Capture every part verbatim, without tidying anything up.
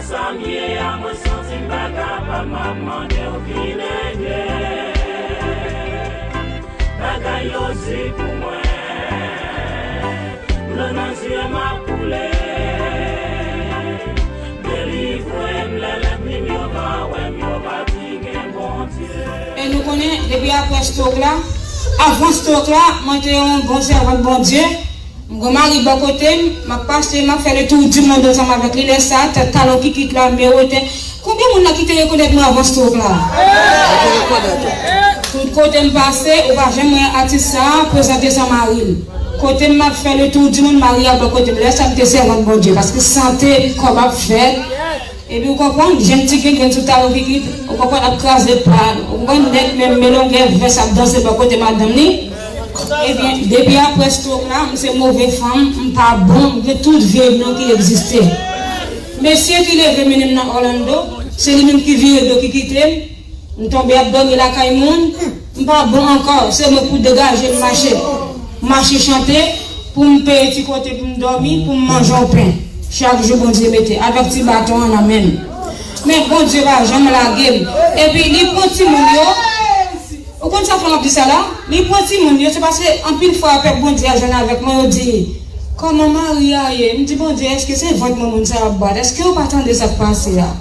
Sa m ye a, mwen santi m pa kapab, m ap mande w vin ede. Bagay yo di pou mwen, dlo nan zye m ap koule. Delivre m lè lènmi m yo pa wè m, yo pa di gen Bondye. E nou konnen, depi apre stroke la, avan stroke la, mwen te yon bon sèvant Bondye. M gon mari bò kote m, m ap pase, m ap fè le tour du monde ansanm avèk li. Lè sa, tèt talon kikit la, m yo te. Konbyen moun la ki te rekonèt mwen avan stroke la? Tout kote m pase, ou pa janm wè atis sa a prezante san mari l. Kote m ap fè le tour du monde, mari a bò kote m. Lè sa, m te sèvant Bondye, paske sante kò m ap fèt. Epi ou konprann, jèn ti grenn sou talon kikit, ou konprann, ap kraze pa, ou konprann, nèg menm melongè vès ap danse bò kote madanm li. Ebyen, depi apre stroke la, m se move fanm, m pa bon, m gen tout vye non ki egziste. Mesye ki leve mennen m nan Orlando, se li menm ki vire do ki kite m. M tonbe ap dòmi lakay moun, m pa bon ankò, se mwen pou degaje m mache. Mache chante, pou m peye ti kote pou m dòmi, pou m manje yon pen. Chak jou Bondye mete, avèk ti baton an nan men m. Men Bondye pa janm lage m. Epi li pran timoun yo. Ou konn sa fè m ap di sa la? Li pran timoun yo, se paske anpil fwa pèp Bondye a jwenn avèk mwen, yo di, "Kòman mari a ye?" M di, "Bondye, èske se vant mwen moun sa yo ap bat? Èske yo pa tande sa k pase a?"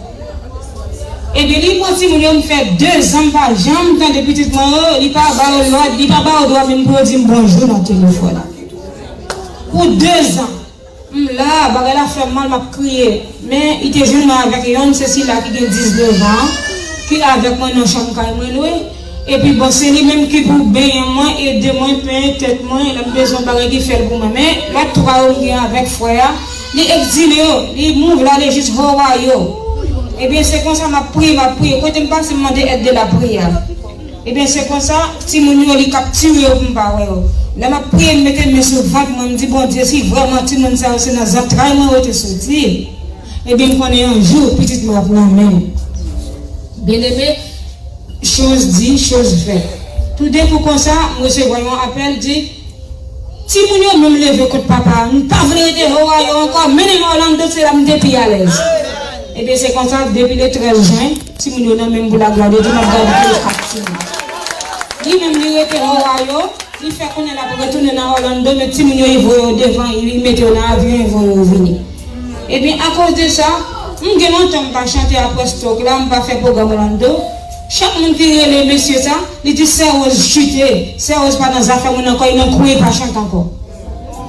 Epi li pran timoun yo, m fè dezan m pa janm tande pitit mwen yo, li pa ba yo lòd, li pa ba yo dwa menm pou yo di m bonjou nan telefòn. Pou dezan, m la, bagay la fè m mal, m ap kriye. Men, li te jwenn mwen avèk yonn, se sila ki gen diznèf an, ki avèk mwen nan chanm kay mwen lwe. Epi bon, se li menm ki pou benyen mwen, ede mwen, penyen tèt mwen, lè m bezwen bagay ki fè l pou mwen. Men, lòt twa yo m gen avèk frè a, li egzile yo, li move l ale jis Hawaii yo. Ebyen, se konsa m ap priye, m ap priye. Kote m pase, m mande èd de lapriyè. Ebyen, se konsa, timoun yo, li kaptire yo pou m pa wè yo. Lè m ap priye, m mete men sou vant mwen, m di, "Bondye, si vrèman timoun sa yo se nan zantray mwen yo te soti, ebyen, m konnen yon jou, pitit mwen ap nan men m." Byeneme, chose dit, chose faite. Toudenkou konsa, m resevwa yon apèl, di, "Timoun yo menm leve kont papa a. M pa vle rete Ohio ankò. Mennen m Orlando, se la m te pi alèz." Ebyen, se konsa, depi le trèz jen, timoun yo nan men m pou laglwa de Dye, m ap gade kat timoun. Li menm, li rete Ohio, li fè konnen l ap retounen nan Orlando, men timoun yo, li voye yo devan, li mete yo nan avyon, li voye yo vini. Ebyen, akoz de sa, m gen lontan m pa chante apre stroke la, m pa fè pwogram Orlando. Chak moun ki rele mesye sa, li di Sè Rose chite, Sè Rose pa nan zafè moun ankò, li nan kwen, li pa chante ankò.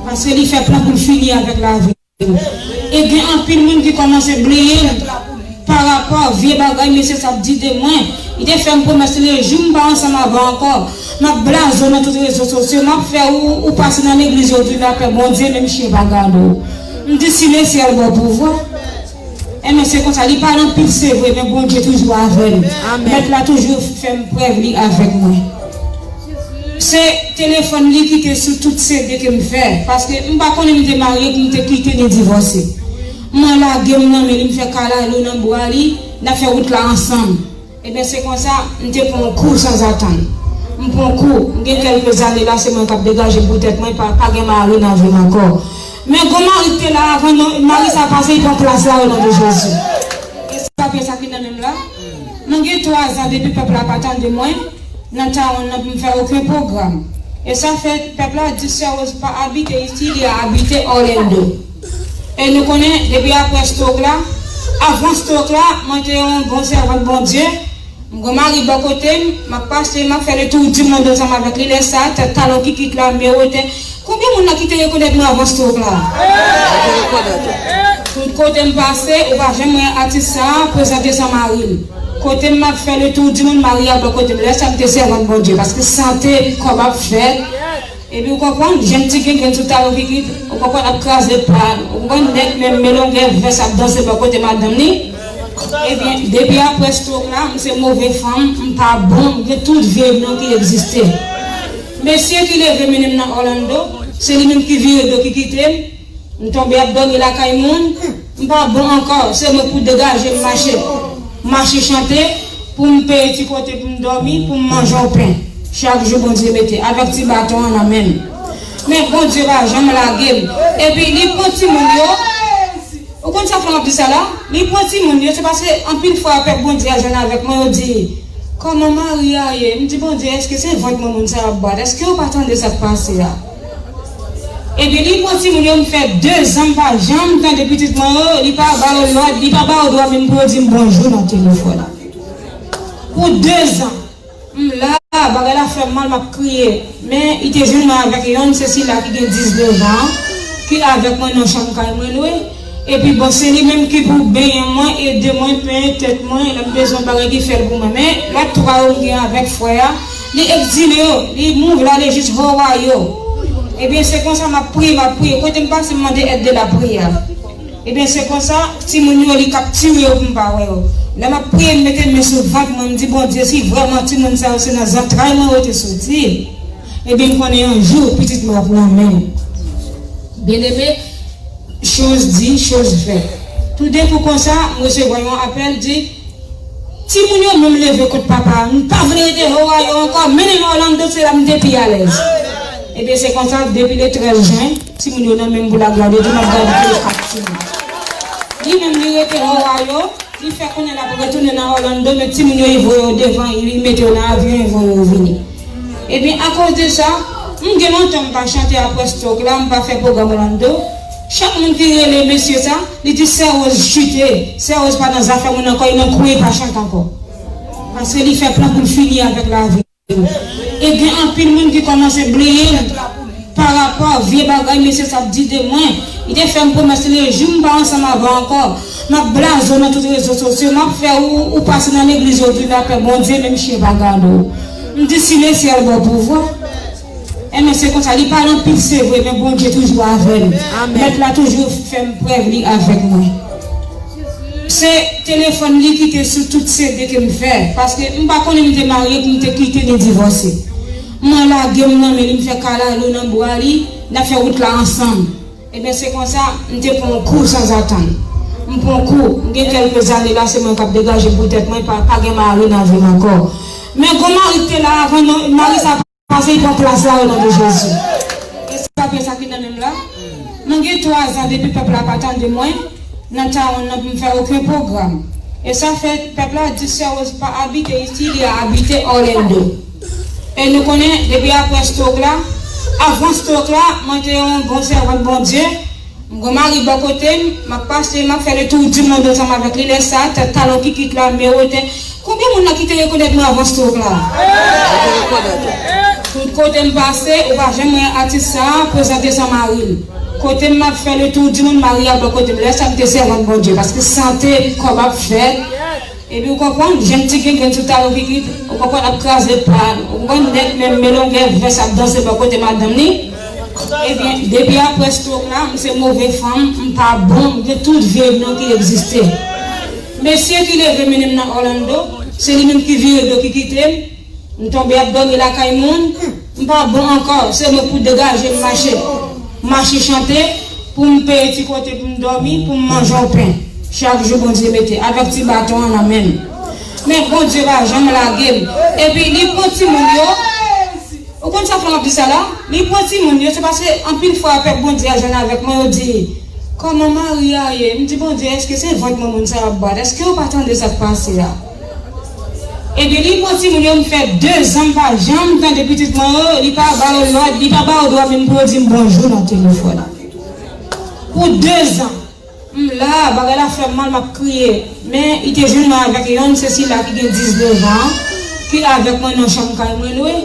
Paske li fè plan pou l fini avèk lavi. E gen anpil moun ki kòmanse bliye m parapò vye bagay mesye sa ap di de mwen. Li te fè m pwomès, le jou m pa ansanm avè w ankò, m ap blaze w nan tout rezo sosyo, m ap fè ou, ou pase nan legliz yo di lapè, Bondye menm chen pa gade w. M di si lesyèl ba w pouvwa. Enben, se konsa, li pale anpil, se vre, men Bondye toujou avè m. Amèn. Mèt la toujou fè m prèv li avèk mwen. Se telefòn li ki te sou tout C D ke m fè, paske m pa konnen m te marye pou m te kite ni divòse. Mwen lage m nan men li, m fè kalalou nan bra li, n ap fè wout la ansanm. Ebyen, se konsa, m te pran yon kou sanzatann. M pran kou, m gen kèlke zane la, se mwen k ap degaje m pou tèt mwen, pa, pa gen mari nan vi m ankò. Men gon mari k te la avan, non, mari sa pase, li pran plas la, o non de Jezi. E se papye sa ki nan men m la. Mwen gen twa zan depi pèp la pa tande mwen nan Tawonn nan pou m fè okenn pwogram. E sa fè pèp la di Sè Rose pa abite isi, li abite Orlando. E nou konnen, depi apre stroke la, avan stroke la, mwen te yon bon sèvant Bondye. M gon mari bò kote m, m ap pase, m ap fè le tour du monde ansanm avèk li. Lè sa, tèt talon kikit la, m yo te. Konbyen moun la ki te rekonèt mwen avan stroke la? Tout kote m pase, ou pa janm wè atis sa a prezante san mari l. Kote m ap fè le tour du monde, mari a bò kote m. Lè sa m te sèvant Bondye, paske sante kò m ap fèt. Epi ou konprann, jèn ti grenn sou talon kikit, ou konprann, ap kraze pa, ou konprann, nèg menm melongè vès ap danse bò kote madanm li. Ebyen, depi apre stroke la, m se move fanm, m pa bon, m gen tout vye non ki egziste. Mesye ki leve mennen m nan Orlando, se li menm ki vire do ki kite m. M tonbe ap dòmi lakay moun, m pa bon ankò, se mwen pou degaje m mache. Mache chante, pou m peye ti kote pou m dòmi, pou m manje yon pen. Chak jou Bondye mete, avèk ti baton an nan men m. Men Bondye pa janm lage m. Epi li pran timoun yo, Ou konn sa fè m ap di sa la? Li pran timoun yo, se paske anpil fwa pèp Bondye a jwenn avèk mwen, yo di, "Kòman mari a ye?" M di, "Bondye, èske se vant manman sa ap bat? Èske yo pa tande sa k pase a?" Ebyen, li pran timoun yo, m fè dezan m pa janm tande pitit mwen yo, li pa ba yo lòd, li pa ba yo dwa menm pou yo di m bonjou nan telefòn. Pou dezan. M la, bagay la fè m mal, m ap kriye. Men, li te jwenn mwen avèk yonn, se sila ki gen diznèf an, ki avèk mwen nan chanm kay mwen lwe. Epi, bon, se li menm ki pou benyen mwen, ede mwen, penyen tèt mwen, lè m bezwen bagay, li fè l pou mwen. Men, lòt twa yo m gen avèk frè a, li egzile yo, li move l ale jis Hawaii yo. Ebyen, se konsa m ap priye, m ap priye. Kote m pase, m mande èd de lapriyè. Ebyen, se konsa, timoun yo, li kaptire yo pou m pa wè yo. Lè m ap priye, m mete men sou vant mwen, m di, "Bondye, si vrèman timoun sa yo se nan zantray mwen yo te soti, ebyen, m konnen yon jou, pitit mwen ap nan men m." Byeneme, choz di, choz fèt. Toudenkou konsa, m resevwa yon apèl, di, "Timoun yo menm leve kont papa a. M pa vle rete Ohio ankò. Mennen m Orlando, se la m te pi alèz." Ebyen, se konsa, depi le trèz jen, timoun yo nan men m pou laglwa de Dye, m ap gade kat timoun. Li menm, li rete Ohio, li fè konnen l ap retounen nan Orlando, men timoun yo, li voye yo devan, li mete yo nan avyon, li voye yo vini. Ebyen, akoz de sa, m gen lontan m pa chante apre stroke la, m pa fè pwogram Orlando. Chak moun ki rele mesye sa, li di Sè Rose chite, Sè Rose pa nan zafè moun ankò, li nan kwen, li pa chante ankò. Paske li fè plan pou l fini avèk lavi. E gen anpil moun ki kòmanse bliye m parapò vye bagay mesye sa ap di de mwen. Li te fè m pwomès, le jou m pa ansanm avè w ankò, m ap blaze w nan tout rezo sosyo, m ap fè ou, ou pase nan legliz yo, di lapè, Bondye menm chen pa gade w. M di, "Si lesyèl ba w pouvwa." Enben, se konsa, li pale anpil, se vre, men Bondye toujou avè m. Amèn. Mèt la toujou fè m prèv li avèk mwen. Se telefòn li ki te sou tout C D ke m fè, paske m pa konnen m te marye pou m te kite li divòse. M lage m nan men li, m fè kalalou nan bra li, n ap fè wout la ansanm. Ebyen, se konsa, m te pran yon kou sanzatann. M pran yon kou, m gen kèlke zane la, se mwen k ap degaje m pou tèt mwen, pa, pa gen mari nan vi m ankò. Men gon mari ki te la avan, non, mari sa pase, li pran plas la, o non de Jezi. E se pa pyès sa ki nan men m la. Mwen gen twa zan depi pèp la pa tande mwen. Nan Tawon nan pou m fè okenn pwogram. E sa fè pèp la di Sè Rose pa abite isi, li abite Orlando. E nou konnen, depi apre stroke la, avan stroke la, mwen te yon bon sèvant Bondye. M gon mari bò kote m, m ap pase, m ap fè le tour du monde ansanm avèk li. Lè sa, tèt talon kikit la, men wotè. Konbyen moun la ki te rekonèt mwen avan stroke la? Tout kote m pase, ou pa janm wè atis sa a prezante san mari l. Kote m ap fè le tour du monde, mari a bò kote m. Lè sa m te sèvant Bondye, paske sante kòb ap fèt. Epi ou konprann, jèn ti gengrenn sou talon kikit, ou konprann, ap kraze pa, ou konprann, nèg menm men longè vès ap danse bò kote madanm li. Ebyen, depi apre stroke la, m se move fanm, m pa bon, m gen tout vye non ki egziste. Mesye ki leve mennen m nan Orlando, se li menm ki vire do ki kite m. M tonbe ap dòmi lakay moun, m pa bon ankò, se mwen pou degaje m mache. Mache chante, pou m peye ti kote pou m dòmi, pou m manje yon pen. Chak jou Bondye mete, avèk ti baton an nan men m. Men Bondye pa janm lage m. Epi li pran timoun yo, ou konn sa fè m ap di sa la? Li pran timoun yo, se paske anpil fwa pèp Bondye a jwenn avèk mwen, yo di, "Kòman mari a ye?" M di, "Bondye, èske se vant manman sa ap bat? Èske yo pa tande sa k pase a?" Ebyen, li pran timoun yo, m fè dezan m pa janm tande pitit mwen yo, li pa ba yo lòd, li pa ba yo dwa menm pou yo di m bonjou nan telefòn. Pou dezan, m la, bagay la fè m mal, m ap kriye. Men, li te jwenn mwen avèk yonn, se sila ki gen diznèf an, ki avèk mwen nan chanm kay mwen lwe.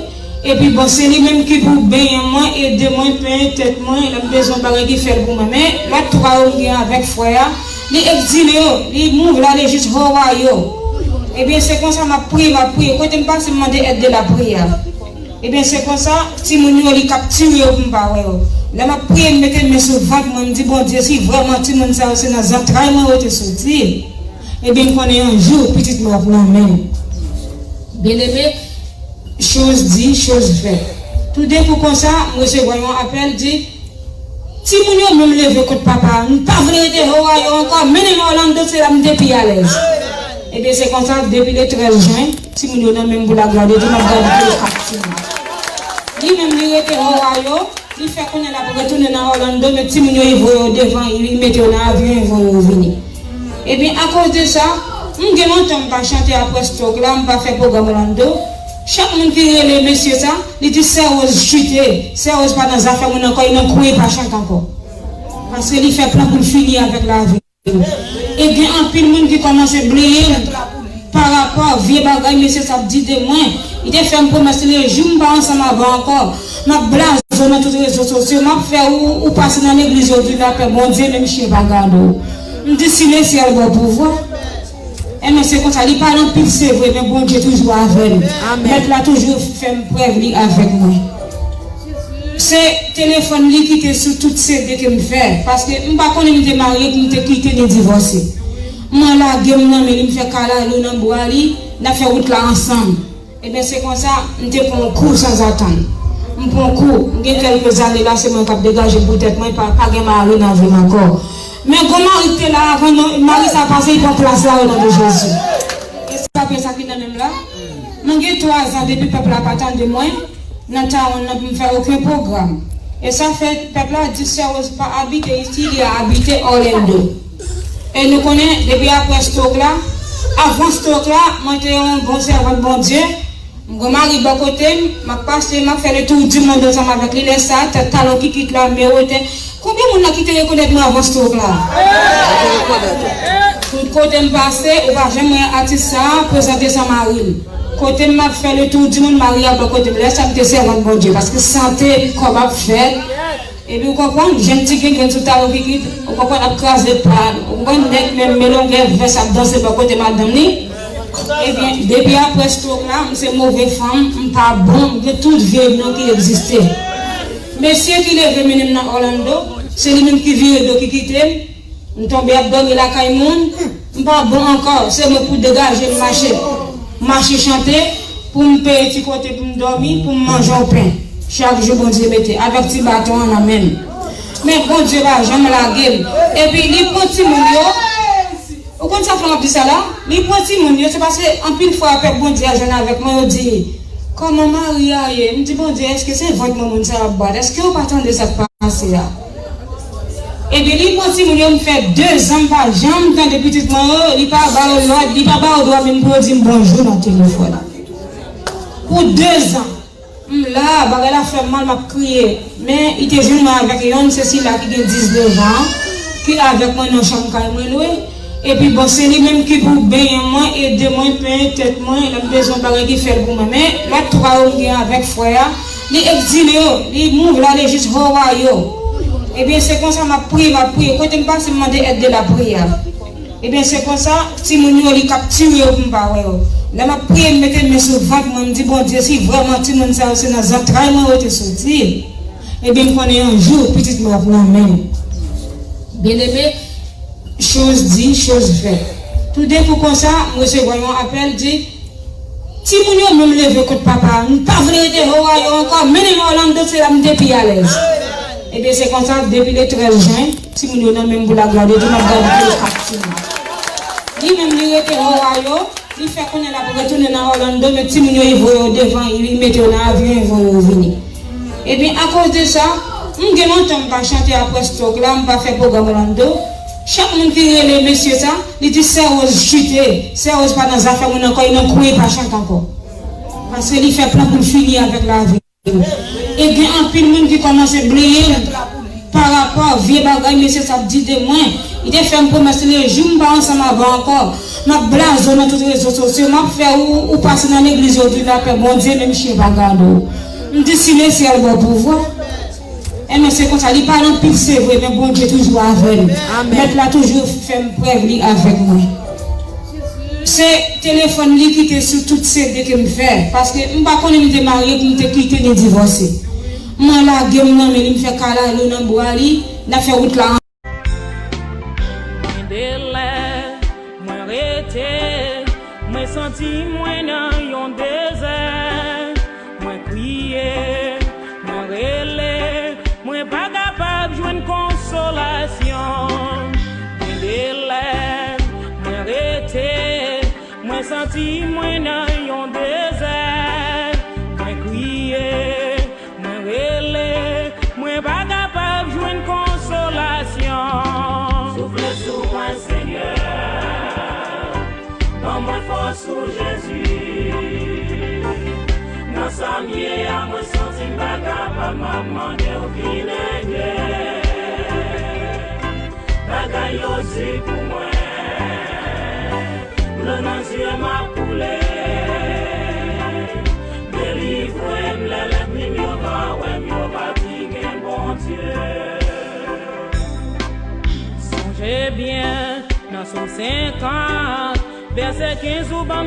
Epi, bon, se li menm ki pou benyen mwen, ede mwen, penyen tèt mwen, lè m bezwen bagay, li fè l pou mwen. Men, lòt twa yo m gen avèk frè a, li egzile yo, li move l ale jis Hawaii yo. Ebyen, se konsa m ap priye, m ap priye. Kote m pase, m mande èd de lapriyè. Ebyen, se konsa, timoun yo, li kaptire yo pou m pa wè yo. Lè m ap priye, m mete men sou vant mwen, m di, "Bondye, si vrèman timoun sa yo se nan zantray mwen yo te soti, ebyen, m konnen yon jou, pitit mwen ap nan men m." Byeneme, choz di, choz fèt. Toudenkou konsa, m resevwa yon apèl, di, "Timoun yo menm leve kont papa a. M pa vle rete Ohio ankò. Mennen m Orlando, se la m te pi alèz." Ebyen, se konsa, depi le trèz jen, timoun yo nan men m pou laglwa de Dye, m ap gade kat timoun. Li menm, li rete Ohio, Li fè konnen l ap retounen nan Orlando, men timoun yo, li voye yo devan, li mete yo nan avyon, li voye yo vini. Ebyen, akoz de sa, m gen lontan m pa chante apre stroke la, m pa fè pwogram Orlando. Chak moun ki rele mesye sa, li di Sè Rose chite, Sè Rose pa nan zafè moun ankò, li nan kwen, li pa chante ankò. Paske li fè plan pou l fini avèk lavi. E gen anpil moun ki kòmanse bliye m parapò vye bagay mesye sa ap di de mwen. Li te fè m pwomès, le jou m pa ansanm avè w ankò, m ap blaze w nan tout rezo sosyo, m ap fè ou, ou pase nan legliz yo, ou di lapè Bondye, menm chen pa gade w. M di si lesyèl ba w pouvwa. Enben, se konsa, li pale anpil, se vre, men Bondye toujou avè m. Amèn. Mèt la toujou fè m prèv li avèk mwen. Se telefòn li ki te sou tout C D ke m fè, paske m pa konnen m te marye pou m te kite li divòse. Mwen lage m nan men li, m fè kalalou nan bra li, n ap fè wout la ansanm. Ebyen, se konsa, m te pran yon kou sanzatann. M pran yon kou, m gen kèlke zane la, se mwen k ap degaje m pou tèt mwen, pa, pa gen mari nan vi m ankò. Men gon mari ki te la avan, non, mari sa pase, li pran plas la, o non de Jezi. E sa, se sa ki nan men m la. Mwen gen twa zan depi pèp la pa tande mwen nan Tawon nan pou m fè okenn pwogram. E sa fè pèp la di Sè Rose pa abite isi, li abite Orlando. E nou konnen, depi apre stroke la, avan stroke la, mwen te yon bon sèvant Bondye. M gon mari bò kote m, m ap pase, m ap fè le tour du monde ansanm avèk li. Lè sa, tèt talon kikit la, men wote. Konbyen moun la ki te rekonèt mwen avan stroke la? Tout kote m pase, ou pa janm wè atis sa a prezante san mari l. Kote m ap fè le tour du monde, mari a bò kote m. Lè sa m te sèvant Bondye, paske sante kò m ap fèt. Epi ou konprann, jèn ti grenn sou talon kikit, ou konprann, ap kraze pal. Ou konprann, nèg menm melongè vès ap danse bò kote madanm li. Ebyen, depi apre stroke la, m se move fanm, m pa bon, m gen tout vye non ki egziste. Mesye ki leve mennen m nan Orlando, se li menm ki vire do ki kite m. M tonbe ap dòmi lakay moun, m pa bon ankò, se mwen pou degaje m mache. Mache chante, pou m peye ti kote pou m dòmi, pou m manje yon pen. Chak jou Bondye mete, avèk ti baton an nan men m. Men Bondye pa janm lage m. Epi li pran timoun yo. Ou konn sa fè m ap di sa la? Li pran timoun yo, se paske anpil fwa pèp Bondye a jwenn avèk mwen, yo di, kòman mari a ye? M di, Bondye, èske se vant mwen moun sa yo ap bat? Èske yo pa tande sa k pase a? Epi li pran timoun yo, m fè de zan m pa janm tande pitit mwen yo, li pa ba yo lòd, li pa ba yo dwa menm pou yo di m bonjou nan telefòn. Pou de zan, m la, bagay la fè m mal, m ap kriye. Men, li te jwenn mwen avèk yonn, se sila ki gen diznèf an, ki avèk mwen nan chanm kay mwen lwe. Epi bon, se li menm ki pou benyen mwen, ede mwen, penyen tèt mwen, lè m bezwen bagay li fè l pou mwen. Men, lòt twa yo m gen avèk frè a, li egzile yo, li move l ale jis Hawaii yo. Ebyen, se konsa m ap priye, m ap priye. Kote m pase, m mande èd de lapriyè. Ebyen, se konsa, timoun yo, li kaptire yo pou m pa wè yo. Lè m ap priye, m mete men sou vant mwen, m di, Bondye, si vrèman timoun sa yo se nan zantray mwen yo te soti, ebyen, m konnen yon jou, pitit mwen ap nan men m. Byeneme, Choz di, choz fèt. Toudenkou konsa, m resevwa yon apèl, di, timoun yo menm leve kont papa a. M pa vle rete Ohio ankò, mennen m Orlando, se la m te pi alèz. Ebyen, se konsa, depi le trèz jen, timoun yo nan men m pou laglwa de Dye, m ap gade de kat timoun. Li menm, li rete Ohio, li fè konnen l ap retounen nan Orlando, men timoun yo, li voye yo devan, li mete yo nan avyon, li voye yo vini. Ebyen, akoz de sa, m gen lontan m pa chante apre stroke la, m pa fè pwogram Orlando. Chak moun ki rele mesye sa, li di Sè Rose chite, Sè Rose pa nan zafè moun ankò, li nan kwen, li pa chante ankò. Paske li fè plan pou l fini avèk lavi. E gen anpil moun ki kòmanse bliye m parapò vye bagay mesye sa ap di de mwen. Li te fè m pwomès, le jou m pa ansanm avè w ankò, m ap blaze w nan tout rezo sosyo, m ap fè ou, ou pase nan legliz yo, ou di lapè Bondye, menm chen pa gade w. M di si lesyèl ba w pouvwa. Enben, se konsa, li pale anpil, se vre, men Bondye toujou avè l. Amèn. Mèt la toujou fè m prèv li avèk mwen. Se telefòn li ki te sou tout C D ke m fè, paske m pa konnen m te marye pou m te kite li divòse. Mwen lage m nan men li, m fè kalalou nan bra li, n ap fè wout la. Gen de lè, mwen rete, mwen santi mwen nan yon dezè. Mwen kriye, mwen rele, mwen pa kapab jwenn konsolasyon. Gen de lè, mwen rete, mwen santi mwen nan yon dezè. Mwen kriye, mwen rele, mwen Sou Jezi. Nan sa m ye a, mwen santi m pa kapab, m ap mande w vin ede. Bagay yo di pou mwen, dlo nan zye m ap koule. Delivre m lè lènmi m yo va wè m, yo va di gen Bondye. Sonje byen, nan Sòm senkant, vèsè kenz, ou ban